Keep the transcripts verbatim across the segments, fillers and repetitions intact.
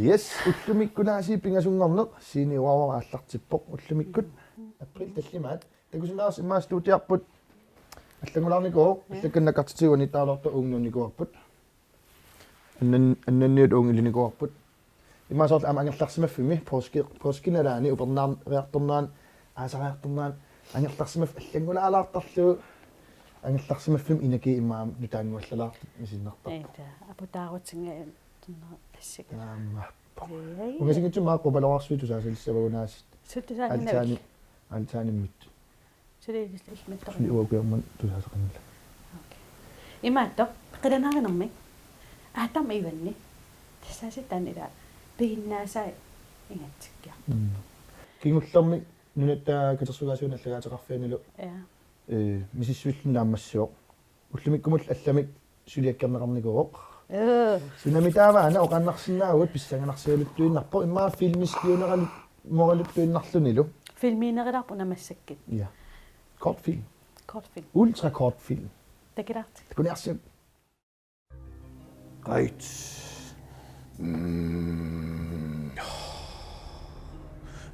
Yes, ullumikkunaasiit pingasunngorneq, Siini uaava aallartippoq ullumikkut. April tallimaat. Takusinnaavarsi immaqa studiarput. Allanngulaarnikuuvoq, ja, allakkannakkut tiuani taaloorta uunga nuunnikuuarput. Annan-, annanniut uunga ilinikuuarput. Immaqa soorlu aamma angerlarsimaffimmi, påski-, påskinalaani upernaar-, -riartornerani, aasariartornerani, angerlarsimaffik allanngulaalaartarlugu, angerlarsimaffimmi inaki immaqa nutaannguallalaartut misinnartarput. Eita, aputaarutinnga tunna tassika. Naamma. Ei, ei. Ungasinngitsumik aamma qupaloraarsuit tusaasalissavagut aasiit. Sut tusaaginnavik? Altaani, altaanimmittut. Suli illit mittoq. Suli uagut aamma tusaasaqanngillat. Okay. Imaattoq, qilanaarinermik. Adam Ivanni. Tassaasiit taanna ila piginnaasai ingatsikkiartorpoq. Mm. Kingullermik nunatta katersugaasuani allagaateqarfianilu. Ja. Ee, misissuilluni naammassivoq. Ullumikkumullu allamik suliakkerneqarnikuuvoq. Ee. Sunami taava aana oqaannarsinnaavugut pissanganarsigaluttuinnarpoq immaqa filmiskiuneralu-, -moraluttuinnarlunilu. Filmiinerilaarpoq una massakkut. Ja. Kortfilm. Kortfilm. Ultra kortfilm. Takulaartigit. Takuniarsiuk. Right. Mm.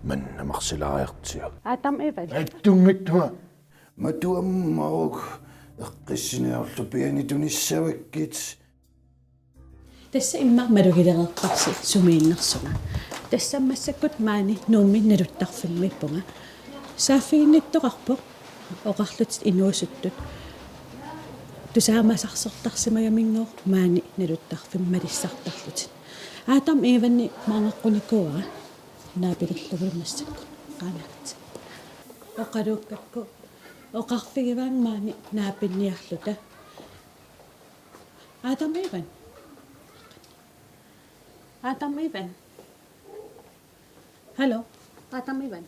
Manna marsilaariartigu. Adam Ivan. Attummik tunga. Matu ammaruk eqqissiniarlu piani tunissavakkit. Tassa immaqa malugilereerparsi sumiinnersunga. Tassa massakkut maani Nuummi naluttarfimmiippunga. Saaffiginnittoqarpoq oqarlutit inuusuttut. Tusaamasarsortarsimagamigooq maani naluttarfimmi malissartarlutit. Adam Ivanni maangaqqunikuuara naapilerlugu massakkut. Qaangat. Oqaluukkakku oqarfigivaannga maani naapinniarluta. Adam Ivan. Adam Ivan. Hallo. Adam Ivan.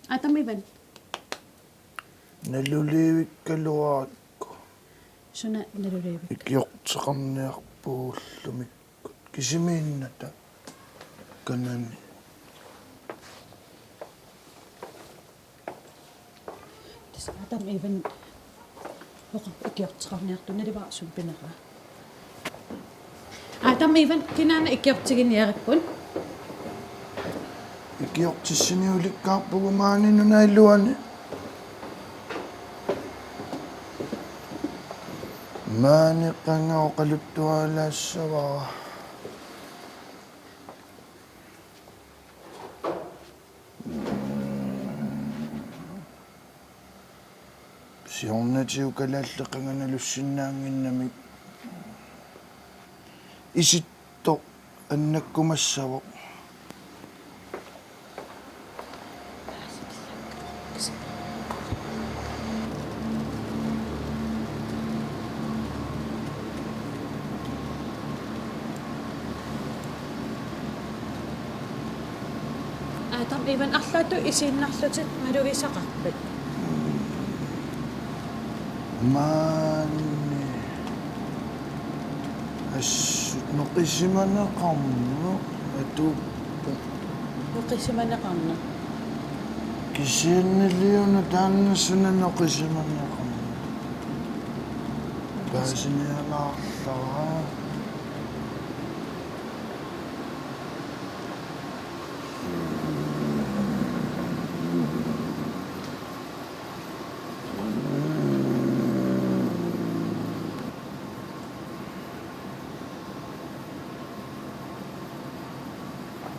Adam Ivan. Naluliivikkaluarakku. Suna naluliivikka? Ikiorteqarniarpugut ullumikkut. Kisimiinnata. Kanani. Tassa Adam Ivan. Oqa, ikiorteqarniartunnarivara sumut pineraa. Adam Ivan, kinaana ikiortiginiaripput? Ikiortissiniulikkaarpugut maani nunap iluani. Maani qanga oqaluttualaassavara. Siornatigut kalaallit qanga nalussinnaannginnamik isittoq annakkumassavoq. Adam Ivan, arlaatigut isiinnarlutit malugisaqarpit? Maani. Assut noqisimaneqarneq atuuppoq. Noqisimaneqarneq. Kisianniliuna taanna suna noqisimaneqarneq. Paasinialaarlara.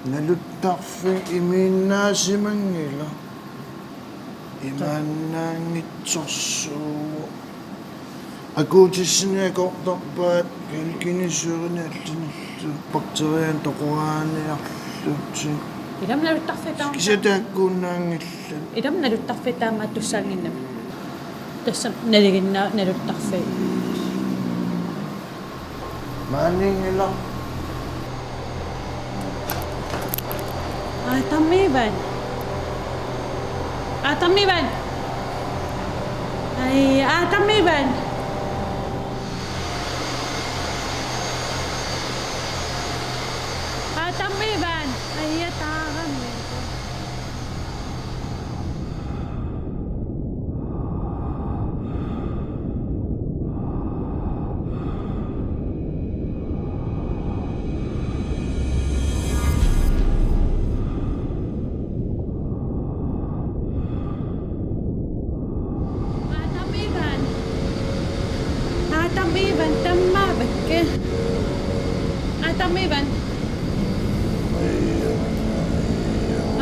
Naluttarfik imiinnaasimanngilaq. Imaannaanngitsorsuuvoq. Akuutissani akortarpaat, kalkini syrenik allanillu, bakterianik toqoraaniarlutik. Ilami naluttarfik taama. Kisianni taakkuinnaanngillat. Ilami naluttarfik taamaattussaannginnami. Tassa nalinginnaq naluttarfik. Maaniinngilaq. Adam Ivan. Adam Ivan. Ai, Adam Ivan. Adam Ivan. Ai, ja, taarami.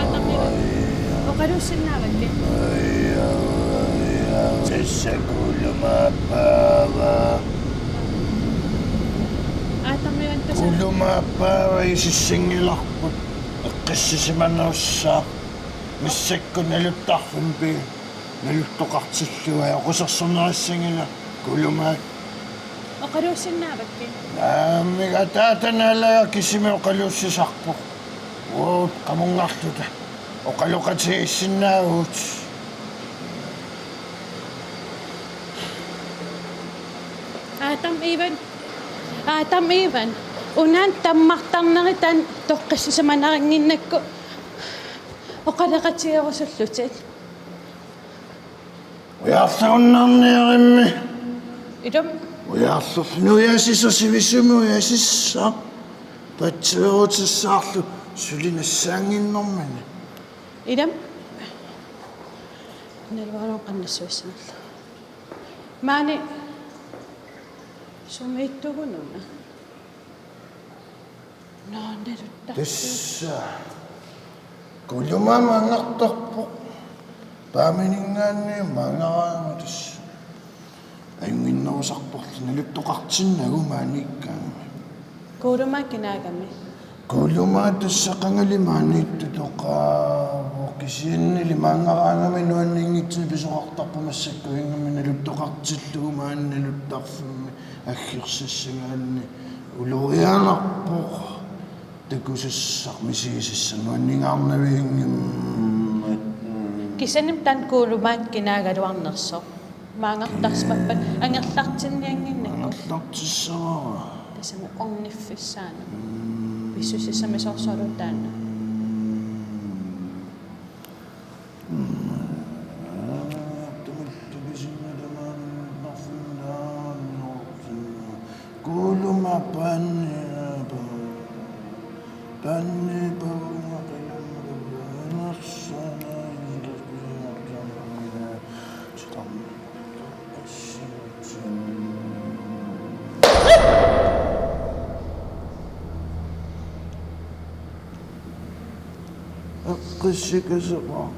Aatami oqaluussinnaavakkit? Tassa kuulumaappaavat. Aatami tassa. Kuulumaappaavat isissanngilarput. Eqqissisimanerussaaq. Massakkut naluttarfimmi naluttoqartillugu oqasersornerissanngilaq kuulumaat. Oqaluussinnaavakkit? Aamma ataata naalagaq kisimi oqaluussisarpoq. Uagut qamunngarluta oqaloqatigiissinnaavugut. Aatami Ivan, Aatami Ivan, una tammartarneri taanna toqqissisimanarinnginnakku oqaloqatigerusullutit. Ujarlerunnaarniarimmi. Ilumut. Ujarlerlugu ujaasissaq sivisumik ujaasissaq. Patsiveerutissaarlugu suli nassaannginnermini. Ilumut. Naluara qannassuissaarlugu. Maani sumiittugununa. Naannerutta. Tassa. Kuulumaammat angertarpoq. Paamininngaanniit maangaraangat tassa. Ajunnginnerusarporlu naluttoqartinnagu maaniikkaanni. Kuulumaat kinaagami? Kuulumaat tassa qangali maaniittutoqaavoq kisiannili maangaraangami nuanniinngitsunik pisoqartarpoq massakkut ingammik naluttoqartillugu maani naluttarfimmi aggersassagaanni ulorianarpoq takusassaq misigisassaq nuanningaarnavianngimmat. Kisianni taanna kuulumaat kinaagaluarnersoq. Maangartarsimappat angerlartinniannginnakku. Angerlartissavara. Tassami orniffissaanut. Mm. Pissusissamisoorsuarlu taanna. Mm. Kuulumaat paanniipaa. Paanniipaa. Eqqissikaseqaaq.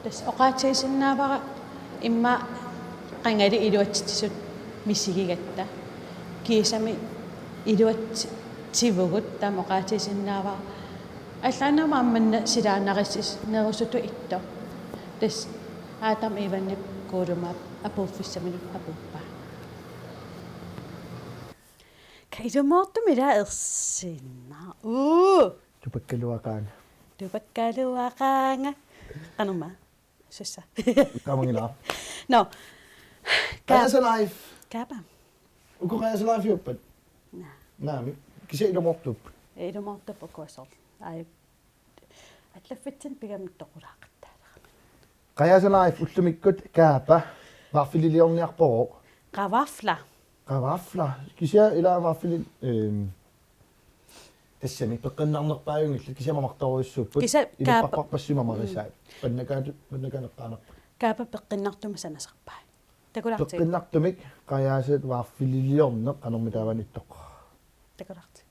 Tassa oqaatigisinnaavara immaqa qangali iluatsitsisut misigigatta. Kiisami iluatsitsivugut taama oqaatigisinnaavara. Allaanama aamma manna silaannarissas nerusutut ittoq. Tassa Aatami Ivanip kuulumaap apuuffissaminut apuuppaa. Ka ilumoortumik ila ersinnaa. Uu! Tupakkaluaqaanga. Tupakkaluaqaanga. Qanormaa. Sussa. Qamanngilaq. Nå. Ka- Qajaasa Live. Kaapa. Uku Qajaasa Live-iuppat? Naa. Naamik. Kisianni ilumoortuupput. Ilumoortuupput uku soorlu. Ai. Allaffitsinni pigamik toqulaaqattaalerami. Qajaasa Live ullumikkut Kaapa vaarfililiorniarpoq. Qavaafla. Qavaafla. Kisianni ila vaarfilil-, ehm, tassami peqqinnarnerpaajunngillat kisianni mamartorujussuupput. Kisianni Kaapa. Inuppassuit mamarisaat. Mm. Pannakaat-, pannakaaneqqaanarput. Kaapa peqqinnartumik sanasarpai. Takulaartigu. Peqqinnartumik Qajaasat vaarfililiorneq qanormitaava ittoq. Takulaartigu.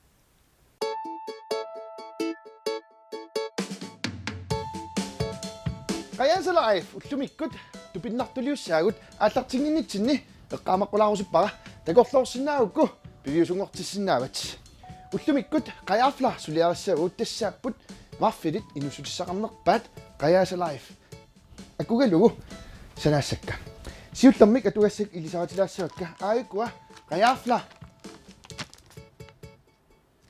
Qajaasa Live ullumikkut tupinnartuliussaagut aallartinnginnitsinni eqqaamaqqulaarusuppara takorloorsinnaagukku piviusunngortissinnaavat. Ullumikkut Qajaafla suliarissavagut tassaapput vaarfilit inuussutissaqarnerpaat Qajaasa Live. Akugalugu sanaassakka. Siullermik atugassat ilisaritilaassavakka. Aajukua Qajaafla.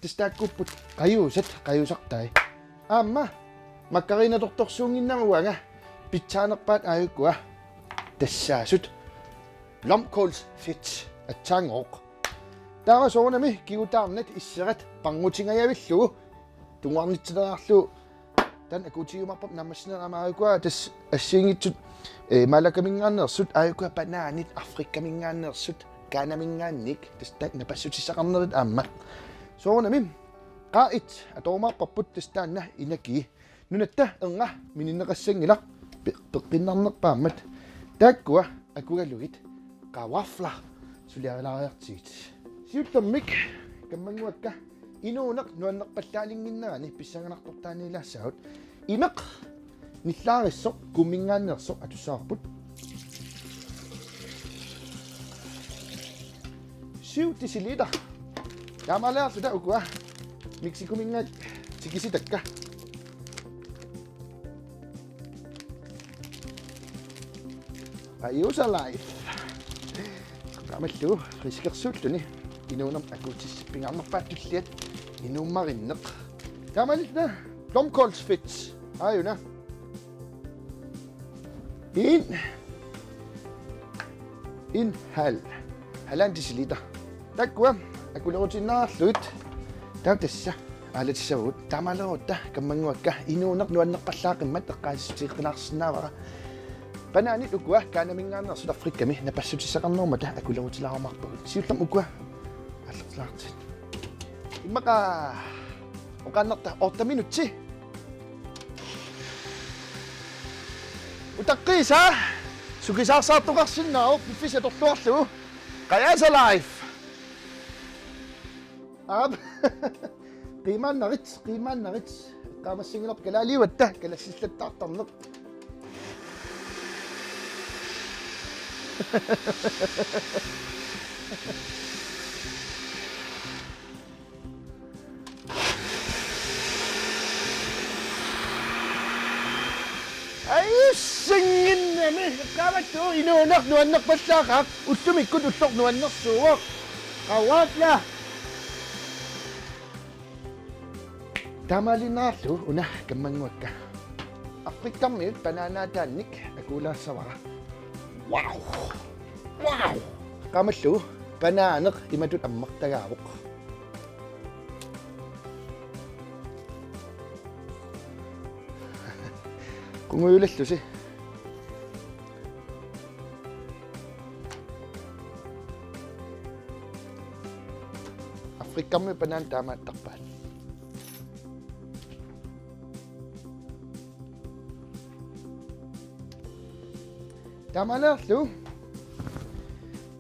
Tassa taakkuupput qajuusat, qajusartai. Aamma makkariinatortorsuunnginnama uanga pitsaanerpaat aajukua tassaasut blomkålsfedt aatsaanngooq. Taava soorunami kigutaarnat isserat parngutingajavillugu tunguarnitsileriarlugu taanna akuutigiumaarparput naammassinerit aamma aajukua tassa assigiinngitsut, eh, Malaccamingaanneersut, aajukua banaanit Afrikaminngaanneersut, Ghanaminngaanniit, tassa taakku napassutissaqarnerit aamma. Soorunami qaat atorumaarparput tassa taanna inaki. Nunatta ernga mininneqassanngilaq pe-, peqqinnarnerpaammat. Taakkua akugalugit Qawaafla suliarilaariartigit. Siullermik kammannguakka inuuneq nuannerpallaalinnginnerani pissanganartortaaniilaassaagut. Imeq nillaarissoq kuumminngaanneersoq atussavarput. Syv deciliter. Taamaaliorluta ukua Mexicominngaanniit tikisitakka. Ajuusa Life. Eqqaamallugu friskersuulluni. Inuunermi akuutissat pingaarnerpaat tulliat inuummarinneq. Taamaalilluta blomkålsfedt. Aajuna. En. En halv. Halvanden deciliter. Taakkua akulerutiinnarlugit. Taava tassa aalatissavagut. Taamaaleruutta kammannguakka inuuneq nuannerpallaaqimmat eqqaasitsissutigeqqinnaarsinnaavara. Banaanit ukua Ghanaminngaanneersut Afrikami napassuteqarnermata akulerutilaarumaarpagut. Siullermik ukua aallartilaartigit. Immaqa oqaannarta otte minutsi. Utaqqiisa sukisaarsaartoqarsinnaavoq piffissaq atorluarlugu. Qajaasa Life. Aap. Qiimaannarit, qiimaannarit. Eqqaamassanngilarput kalaaliugatta, kalassillattaartarneq. Ajuussannginnami, eqqaamallugu inuuneq nuannerpallaaqaaq, ullumikkut ulloq nuannersuuvoq. Qawaafla. Taamaaliinnarlugu una kammannguakka. Afrikamiut banaanaataannik akuulaassavara. Wow! Wow! Eqqaamallugu banaaneq imatut ammartagaavoq. Qungujulallusi. Afrikamiut banaanat taamaattarpaat. Taamaaliorlugu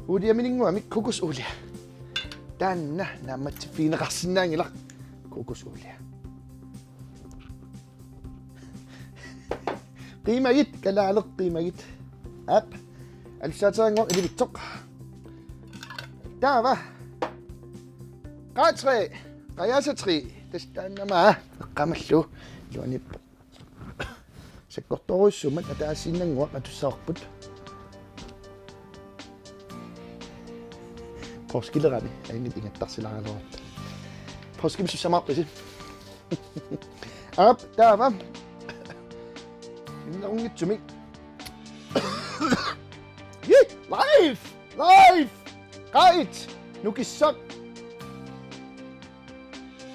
uuliamininnguamik kokosolie. Taanna naammatsiffigineqarsinnaanngilaq, kokosolie. Qiimagit, kalaaleq qiimagit. Aap. Alussaateranngooq ilivitsoq. Taava. Qaatri, qajaasatri, tassa taannamaa. Eqqaamallugu iluaniippoq. Sakkortoorujussuummat ataasiinnannguaq atussavarput. Poorskilerami, ainit ingattarsilaaraluarput. Poorskimik sussamaarpisi. Aap, taava. Innerunngitsumik. Ii, Life! Life! Qait! Nukissaq!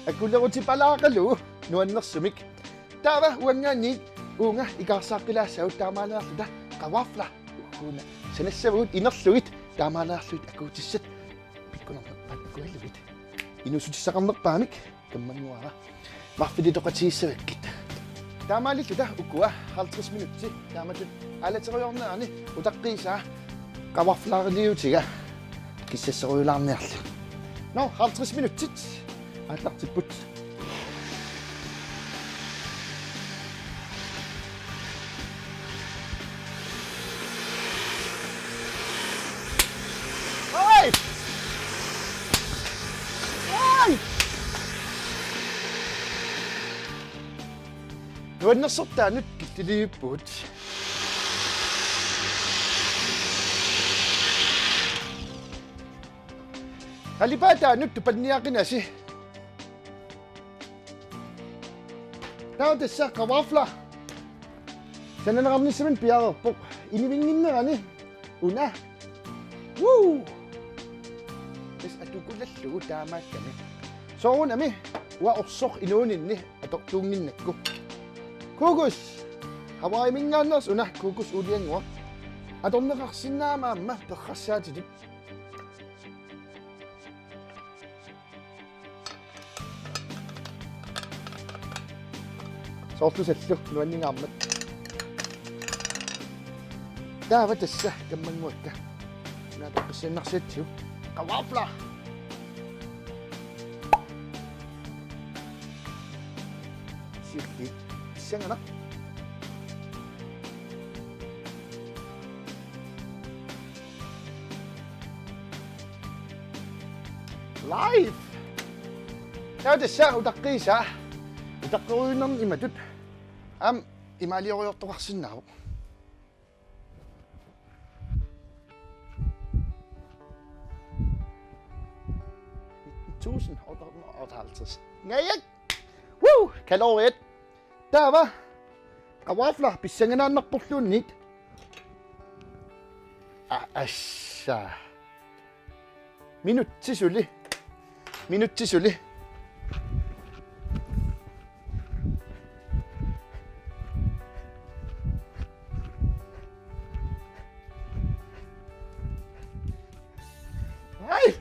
Akulerutipalaaqalugu nuannersumik. Taava uanngaanniit uunga ikaarsaaqqilaassagut taamaaliorluta qawaafla. Uuna sanassavagut inerlugit taamaaliorlugit akuutissat pikkunarnerpaat akuallugit. Inuussutissaqarnerpaamik kammannguara. Marfilitoqatigissavakkit. Taamaalilluta ukua halvtreds minutsi taamatut aalateriarnerani utaqqiisaa qawaaflaariliutiga kissasserujulaarniarli. Nå, halvtreds minutsit aallartipput. Oi! Oi! Nuannersortaanut killiliippugut. Qalipaataanut tupanniaqinasi. Taava tassa qawaafla. Sananeqarnissaminut piareerpoq. Inivinnginnerani una. Woo! Tassa atukulallugu taamaakkami. Soorunami uanga orsoq inuuninni atortuunnginnakku. Kokos. Hawaiiminngaanneersoq una kokosoliannguaq. Atorneqarsinnaammat aamma perrassaatitut. Soorlu sallu nuanningaarmat. Taava tassa kammannguakka. Naapaqqissinnarsiatsiu. Kavafla. Siulliit. Pissanganaq. Live. Taava tassa utaqqiisaa. Utaqqiinnarneq imatut. Aamma imaalioriortoqarsinnaavoq. Tusind otteoghalvtreds. Ngajak! Woo! Kaloriat! Taava! Kavafla pissanganaannarporluunniit. A-, assa. Minutsi suli. Minutsi suli. Ai!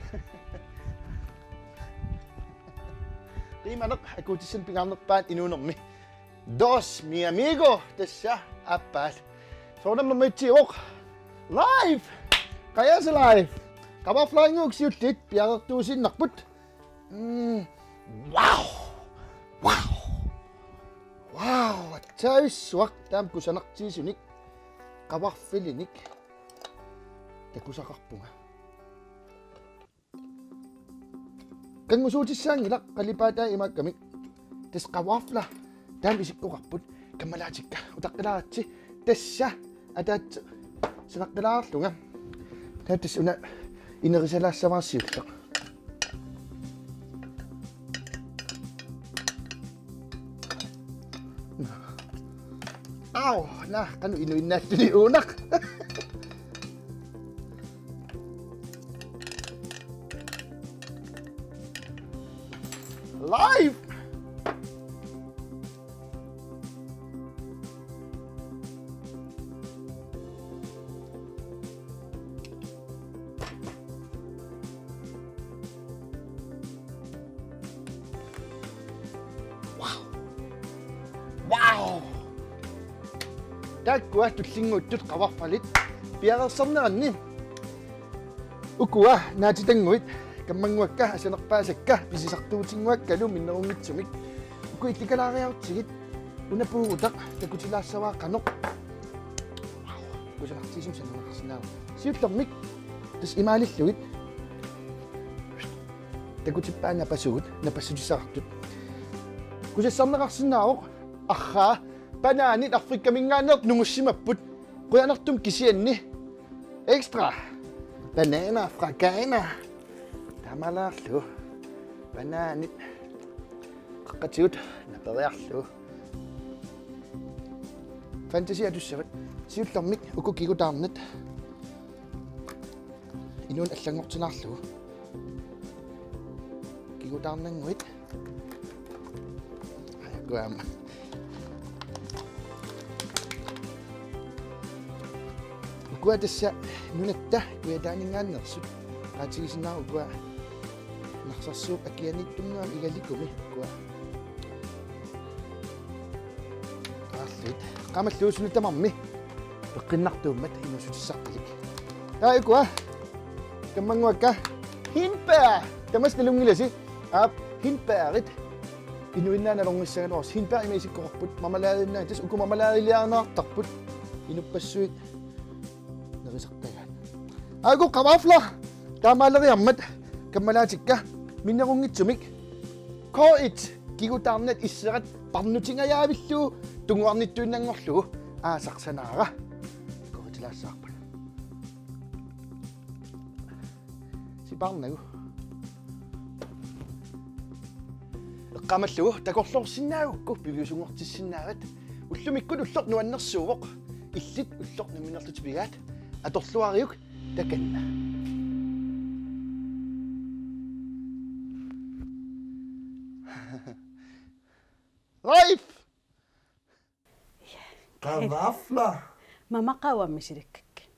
Qiimaneq akuutissanik pingaarnerpaat inuunermi. Dos, mi amigo, tassa aappaat. Soorunami nummer et-iuvoq. Live! Qajaasa live! Kavaflaannguaq siulliit piareertuusiinnarput. Mm. Wow! Wow! Wow! Aatsaat issuaq taama kusanartiisunik. Kavafilinik. Takusaqarpunga. Kanngusuutissaanngilaq qalipaataa imaakkamik. Tassa kavafla. Taama isikkoqarput. Kammalaatikka. Utaqqilaaritsi. Tassa. Ataatsi. Sanaqqilaarlunga. Taava tassa una inerisalaassavara siulleq. Au, naa, qanoq inuinnaattuni uunaq. Live! Wow! Wow! Taakkua tullinnguuttut kavafalit piareersarneranni. Ukua naatitannguit kammannguakka asanerpaasakka pisisartuutinnguakkalu minnerunngitsumik. Ukua illikalaariarutsigit una puugutaq takutilaassavaa qanoq. Wow! Kusanartiisumik sananaqarsinnaavoq. Siullermik tassa imaalillugit. Takutippaat napasugut, napassutissaqartut. Kusassarneqarsinnaavoq, arraa, banaanit Afrikaminngaanneertut nungussimapput. Qujanartumik kisianni. Ekstra. Banana fra Ghana. Taamaalillugu. Banaanit. Qaqqatigut naperiarlugu. Fantasi atussavat. Siullermik uku kigutaarnat. Inuuneq allanngortinaarlugu. Kigutaarnannguit. Ajakku aamma. Ukua tassa nunatta kujataaninngaanneersut. Qaatigisinnaavat ukua Narsarsuup akianiittunnguamik igalikumi ukua. Aarluit. Qaamalluusunut tamarmi. Peqqinnartuummat inuussutissartalik. Taava ukua. Kammannguakka. Hindbær. Tamassi nalunngilasi. Aap, hindbærit. Inuinnaat nalornissagaluarsi. Hindbær ima isikkoqarput. Marmeladeinnaat. Tassa uku marmeladeliaarneqartarput. Inuppassuit. Nerisartagaat. Aaku kavafla. Taamaaleriarmat. Kammalaatikka. Minnerunngitsumik. K et. Kigutaarnat isserat. Parnutingajaavillugu. Tunguarnittuinnanngorlugu. Aasaq sanaara. Kuutilaassaarput. Sipaarnagu. Eqqaamallugu takorloorsinnaagukku piviusunngortissinnaavat. Ullumikkut ulloq nuannersuuvoq. Illit ulloq nammineerlutit pigaat. Atorluariuk takanna. Live! Kavafla. Mama qavammi silikkakkit.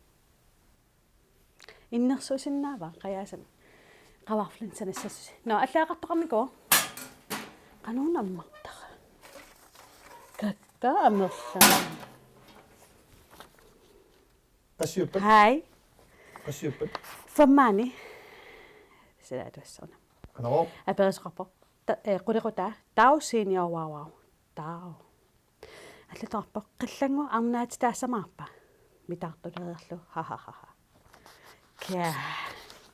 Innersuussinnaavaa qajaasami. Kavaflin sanassasusi. Nå, allaaqartoqarnikuuvoq. Qanoq nammartara. Katta amerlaa. Asiuppat. Hej. Qassiuppat? Femmaani. Sila atuassauna. Qanoq? Aperisoqarpoq. Ta-, eh, qulequtaa. Taava senior, wow, wow. Taava. Allattoqarpoq. Qillannguaq arnaatitaassamaarpa? Mitaartuleriarlugu. Ha, ha, ha, ha. Kia.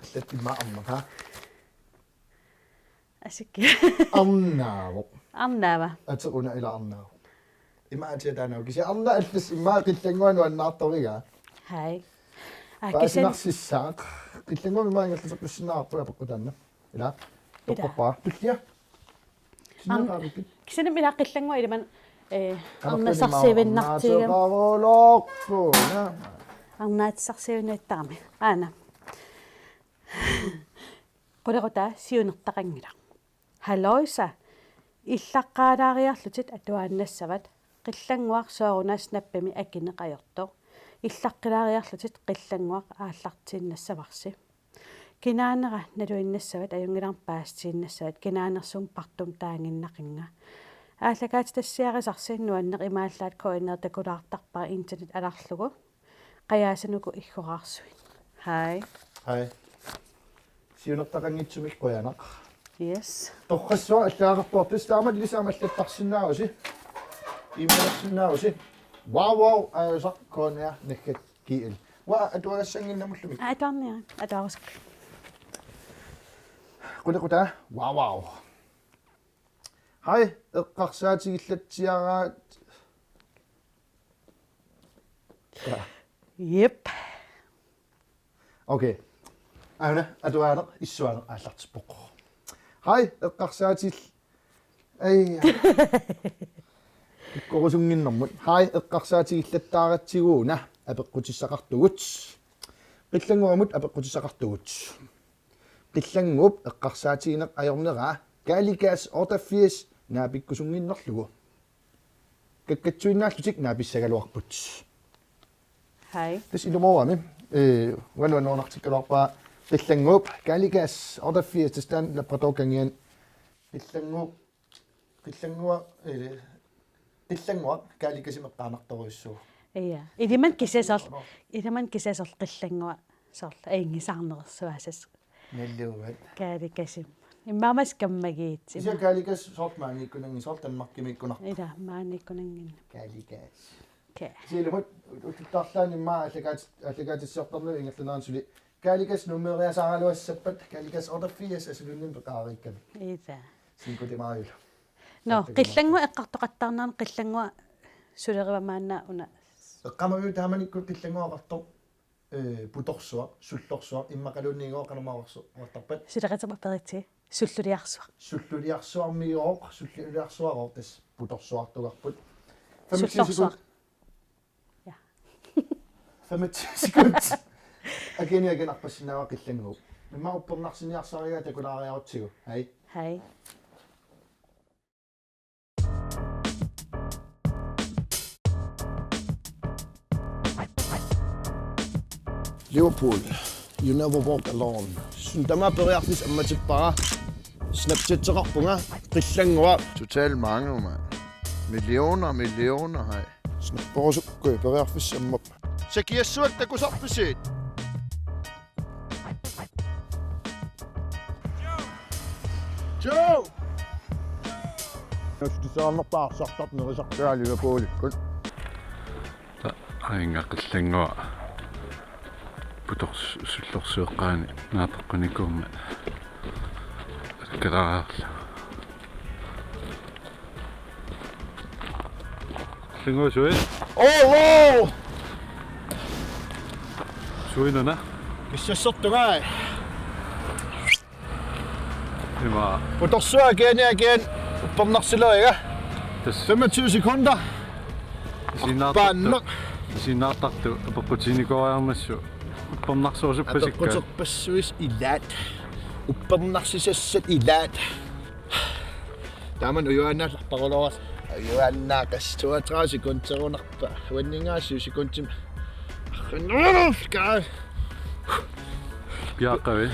Allattimmaa arnaq, ha? Asikki. Arnaavoq. Arnaava. Ateq una ila arnaavoq. Ima atia taanna. Kisianni arnaq allassi immaqa qillannguaq nuannaartorigaa. Hai. Aa, kisianni paasinarsissaaq. Qillannguamik immaqa ingerlateqqissinnaarpoq apeqqutaanna. Ila. Ila. Toqqorpara. Tullia. Am-, sinneqaarpit? Kisianni ila qillannguaq iliman, eh, arnassarsiivinnartigiga. Arnaasarsiivinnartigiga. Arnaatissarsiivinnattaarami. Aana. Qulequtaa siunertaqanngilaq. Halloisa. Illaqqaalaariarlutit atuaannassavat. Qillannguaq sooruna snappimi akineq ajortoq. Illaqqilaariarlutit qillannguaq aallartiinnassavarsi. Kinaanera naluinnassavat, ajunngilarmi paasitiinnassavat, kinaanersuup partumi taaginnaqinga. Aallakaatitassiarisarsi nuanneq imaallaat K N R takulaartarpara internet alarlugu. Qajaasanuku iggoraarsuit. Hai. Hai. Siunertaqanngitsumik qujanaq. Yes. Torrassuaq allagarpoq tassa taamatulli aamma allattarsinnaavusi. Imalersinnaavusi. Wow, wow, aasaq K N R nakkak G L. Uanga atuagassannginnamullu. Aa, atuarniarit. Atuarusuk. Qulequtaa. Wow, wow. Hai, eqqarsaatigillatsiaraat. Ja. Jep. Okay. Aana, atuaaneq, issuaaneq aallartippoq. Hai, eqqarsaatigil-, ai. Ikkorusunnginnermut. Hai, eqqarsaatigillattaaratsigu una apeqqutissaqartugut. Qillannguamut apeqqutissaqartugut. Qillannguup eqqarsaatigineq ajorneraa Kalikas otteogfirs naapikkusunnginnerlugu. Kakkatsuinnaallutik naapissagaluarput. Hai. Tassa ilumoorami, eh, uanga nuannaartikkaluarpara Qillannguup Kalikas otteogfirs, tassa taanna Labrador kangiani. Qillannguup, qillanngua-, eh, qillannguaq Kalikasimik eqqaanartorujussuuvoq. Ja. Iliman kisianni soorlu, iliman kisianni soorlu qillannguaq soorlu ajunngitsuarnersuaassasoq. Nalluuvat. Kalikasim. Immaqa massakkut kammagiit. Kisianni Kalikas soorlu maaniikkunanngi-, soorlu Danmarkimiikkunarpoq. Ila, maaniikkunannginneq. Kalikas. Okay. Kisianni ulluttarlaani immaqa aallakaat-, aallakaatitsiartarneq ingerlanerani suli Kalikas nummeriasaaraluassappat, Kalikas otteogfirs asuluunniit peqareerikkami. Ila. Cinco de Mayo-lu. Nå, qillannguaq eqqartoqattaarnerani qillannguaq suleriva maanna una. Eqqaamaviuk taamanikkut qillannguaq oqartoq, eh, putorsuaq, sullorsuaq, immaqaluunniit qanormaa oqarsu-, oqartarpat? Suleqatima peritsi, sulluliarsuaq. Sulluliarsuarmigooq, sulluliarsuarooq tassa putorsuartugarput. Femogtyve sekund. Sullorsuaq. Ja. Femogtyve sekund. Akini akinarpassinnaavara qillannguup. Immaqa uppernarsiniarsarigaa takulaariarutsigu. Hai. Hai. Liverpool, you never walk alone. Suna tamaat periarfissaq ammatippara. Snapchatseqarpunga, qillannguaq. Totalt mange, mand. Millioner, millioner, hej. Snapperusukkut periarfissaq ammappoq. Sakiassuaq takusarpisiuk? Joe! Nustisaarnerpaarsartartoq nerisartugaa Liverpoolikkut. Ta-, aajuna qillannguaq putors-, sullorsueqqaani naataqqunikuu aamma. Akkalaarlu. Qillannguaq sui? Oh, wow! Suinuna? Kissassertungai. Ima. Putorsuaq kiani akian uppernarsileriga. Tassa. Femogtyve sekunder. Isiinnaartartut. Arpaannaq. Isiinnaartartut apeqqutiginikooriarmassuk. Uppernarsuusuppassikka. Apeqquterpassuit ilaat. Uppernarsisassat ilaat. Taamani ujuaannaallarparuloorassi. Ujuaannaaqass toogtredive sekunderunarpa. Uanninngaasiu sekundimi. Arrannerulkaa. Piaqqavi.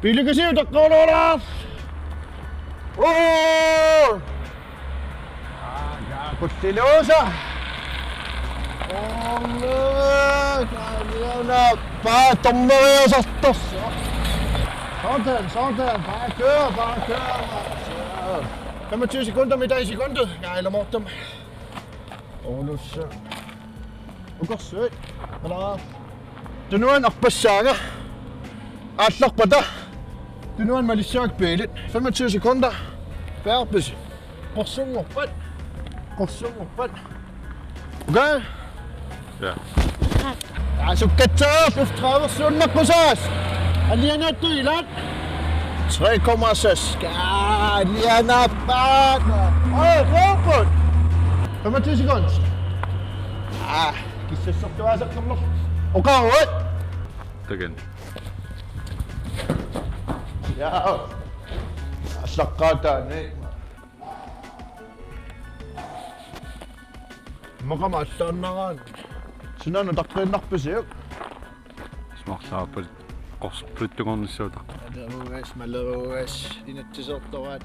Pilikasiu taqqaruloorlaa. Oo! Aa, qulliluusa. Oo, kaa, kaa, kaa. Bare dommeriusartorsuaq. Sådan, sådan. Bare kør, bare kør. Femogtyve sekunder, middag i sekundet. Jeg er morten. Olussu. Ukorsuit. Ala. Tunuani arpassaanga. Aallarpata. Tunuani malissuakka biilit. Femogtyve sekunder. Færre bisi. Qorsunngorpat. Qorsunngorpat. Okay? Ja. Asukkatsaarluf tredive suunnaqqusaas. Alianaattut ilaat. Tre komma seks. Alianaappaat. Oj, robot. Femogtyve sekunder. Ah, kissassortuaasarnermut. Oqaruit. Takan. Ja. Aallaqqaataani. Maqama allaannaraanni. Sinaana taqqiinnarpisiuk? Ismarlaappat qorsorpaluttukornissuutaq. Maleruas, maleruas, inatsisertoraat.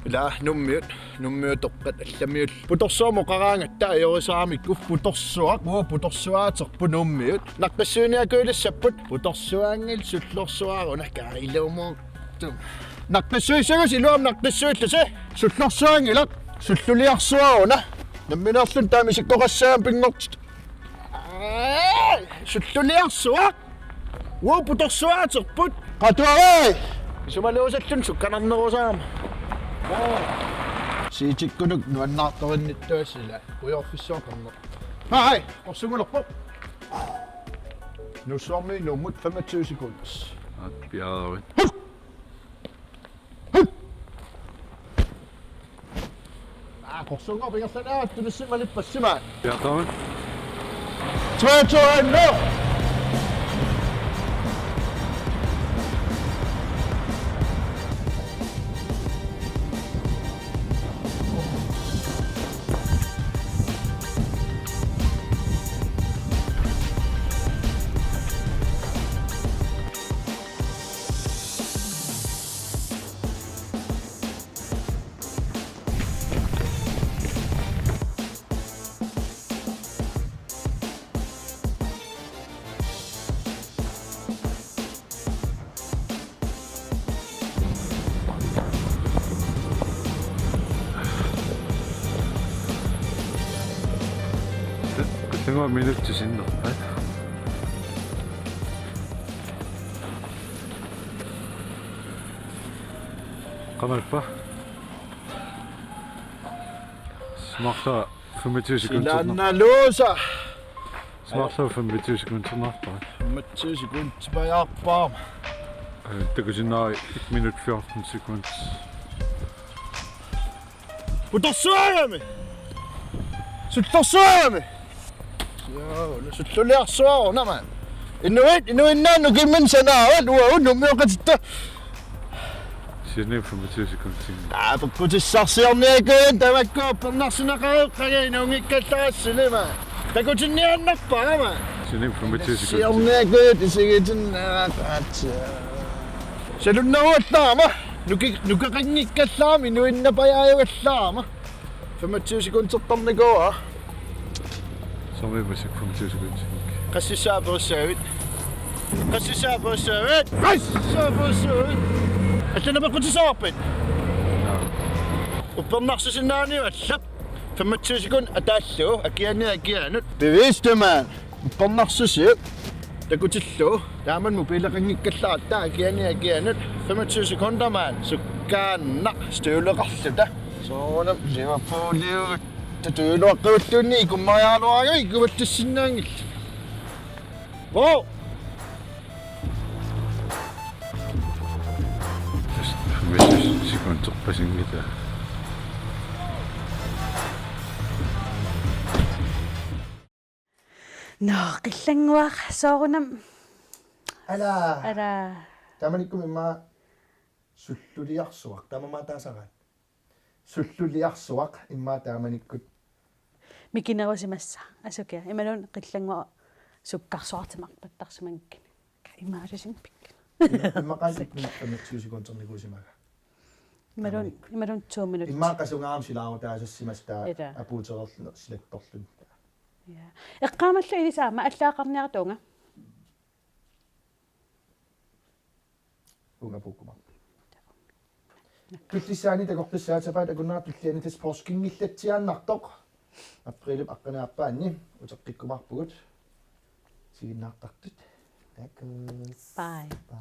Ila nummiut, nummiutoqqat allamiut. Putorsuarmut oqaraangatta ajorisaaramikku putorsuaq, uu putorsuaaterput nummiut. Naqqissuiniakuilissapput putorsuaanngilaq sullorsuaruna kaalumoortum. Naqqissuissagusi iluamik naqqissuillusi. Sullorsuanngilaq. Sulluliarsuaruna. Nammineerluni taama isikkoqassaanga pinngortitaq. Aa, sulluliarsuaq. Uu putorsuaaterput. Qatuarai. Isumaluusalluni sukkanarnerusaama. Siitikkunuk nuannaartorinnittuassi ila. Kujoorfissuaqarneq. Hej, qorsunngulerpoq. Nuussuarmi nuummut femogtyve sekunder. Aat piareerit. Aa, qorsunngorpoq ingerlaannaq tunissimalippassi maani. Ja, taman. Tre, to, en, nu! Qilannguaq minutsit sinnerpaat. Qamalappa. Ismarlunga femogtyve sekunder. Silaannaluusa. Ismarlunga femogtyve sekunder. Femogtyve sekunder tilbage. Bam. Øh, det kunne sige, nej, et minut fjorten sekunder. Putorsuarami! Sullorsuarami! Joo, nu sulluliarsuaruna maani. Inuit, inuinnaat nukimminnut sanaavat, uagut nummioqatitta. Sine femogtyve sekunder. Aa, takkutissarsiorniakuit tamakku uppernarsinneqareerpakka inuunngikkallarassi ilaa. Takutinniaannarpara maani. Sine femogtyve sekunder. Siorniakuit isigitinnaaqaat. Salunneruallaarama, nuki-, nukeqanngikkallaarama, inuinnapajaajugallaarama. Femogtyve sekundertarnikuuara. Soormi massakkut femogtyve sekunder. Qassissaa perussavit? Qassissaa perussavit? Qassissaa perussavit? Allanut peqqutissavarpit? Uppernarsisinnaaniit allap. Femogtyve sekund ataallugu, akianiit akianut. Bevidste, mand. Uppernarsisoq. Takutillugu. Taamani mobileqanngikkallarta akianiit akianut. Femogtyve sekunder, mand. Sukkaannaq. Støvleqarluta. Soorunami Liverpooliugut. Tatuiluaqqavilluunniit ikummariaraluaraangat ikumattassinnaanngillat. Wow! Femogtyve sekunderpasinngilaq. Nå, Qillannguaq soorunami. Ala. Ala. Taamanikkut immaqa sulluliarsuaq. Taamaammat taasaraat. Sulluliarsuaq immaqa taamanikkut. Mikinerusimassaaq. Asukiaq. Imaluunniit Qillannguaq sukkarsuartimarpattarsimanngikkaanni. Imaalisinngikkaanni. Immaqa femogtyve sekundernikuusimaga. Imaluunniit, imaluunniit to minut. Immaqa qasungaarami silaarutaasassimassa taava. Ila. Apuutereerluni silattorluni. Ja. Eqqaamallugu ilissi aamma allaqqaarniartuunga. Ungapuukkumaarput. Tullissaani takoqqissaat sapaatip akunnera tulliani tassa poorskingilaatsiaannartoq. Aprilip aqqaneq-aappaanni uteqqikkumaarpugut. Isiginnaartartut. Takuss. Bye.